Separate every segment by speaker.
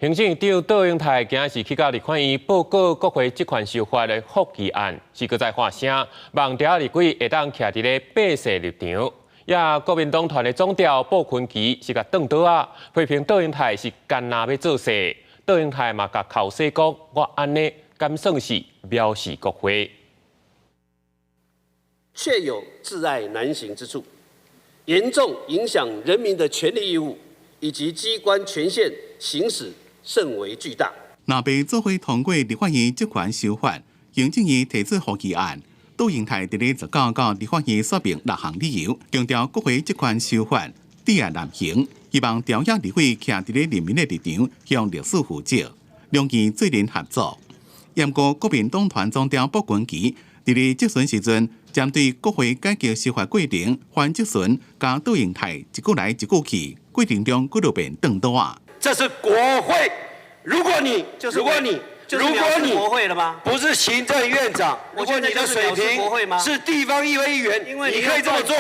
Speaker 1: 行政院長卓榮泰今仔日去到立法院報告國會職權修法的覆議案，是閣再發聲，望朝仔立委會當徛佇咧百姓立場。也國民黨團的總召傅崐萁是共擋刀仔，批評卓榮泰是干焦欲造勢。卓榮泰嘛共口說講，我按呢敢算是藐視國會？
Speaker 2: 確有窒礙難行之處，嚴重影響人民的權利義務以及機關權限行使，甚為巨大。
Speaker 3: 若袂做伙通過立法院職權修法，行政院提出覆議案，卓榮泰佇咧19到立法院說明六項理由，強調國會職權修法窒礙難行，希望朝野立委徛佇咧人民的立場，向歷史負責，兩院做陣合作。毋過國民黨團總召傅崐萁佇咧質詢時陣，針對國會改革修法過程反質詢，佮卓榮泰一句來一句去，過程中幾落遍擋刀仔。
Speaker 4: 這是國會，如果你如果你如果你
Speaker 2: 國會了嗎？
Speaker 4: 不是行政院長，如果你的水平是地方議會議員，你可以這麼做。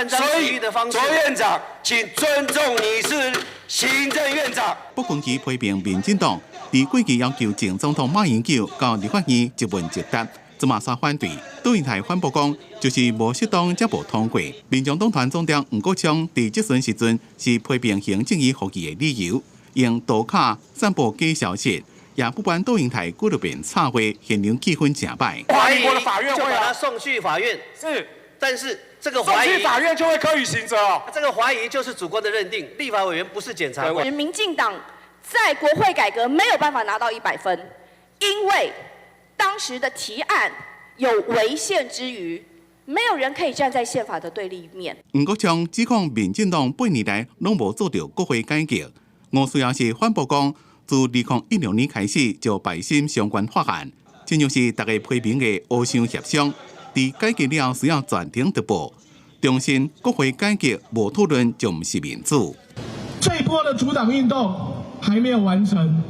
Speaker 4: 所以卓院長，請尊重你是行政院長。
Speaker 3: 傅崐萁批評民進黨佇過去要求前總統馬英九到立法院一問一答，這馬煞反對。卓榮泰反駁講，就是無適當才無通過。民眾黨團總召黃國昌佇質詢時陣是批評行政院覆議的理由，用塗跤散布假消息，也不管卓榮泰幾落遍插話，現場氣氛誠歹。
Speaker 4: 懷疑的法院
Speaker 2: 就把他送去法院。
Speaker 4: 是，
Speaker 2: 但是這個懷疑
Speaker 4: 送去法院就會課予刑責哦。
Speaker 2: 這個懷疑就是主觀的認定，立法委員不是檢察官。
Speaker 5: 民進黨在國會改革沒有辦法拿到100分，因為當時的提案有違憲之餘，沒有人可以站在憲法的對立面。
Speaker 3: 黃國昌指控民進黨8年來攏無做著國會改革，吳思瑤是反駁講，自2016年開始就敗審相關法案，這就是大家批評的烏箱協商。佇改革了後需要全程直播，重申國會改革無討論就毋是民主。
Speaker 6: 這波的組黨運動還沒有完成，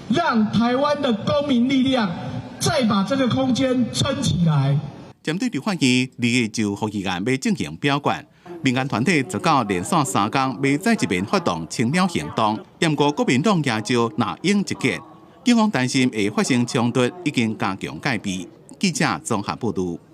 Speaker 6: 讓台灣的公民力量再把這個空間撐起來。
Speaker 3: 針對立法院2日就覆議案欲進行表決，民間團體19連續3工欲再一遍發動清鳥行動，毋過國民黨也就若勇集結，警方擔心會發生衝突，已經加強戒備。記者綜合報導。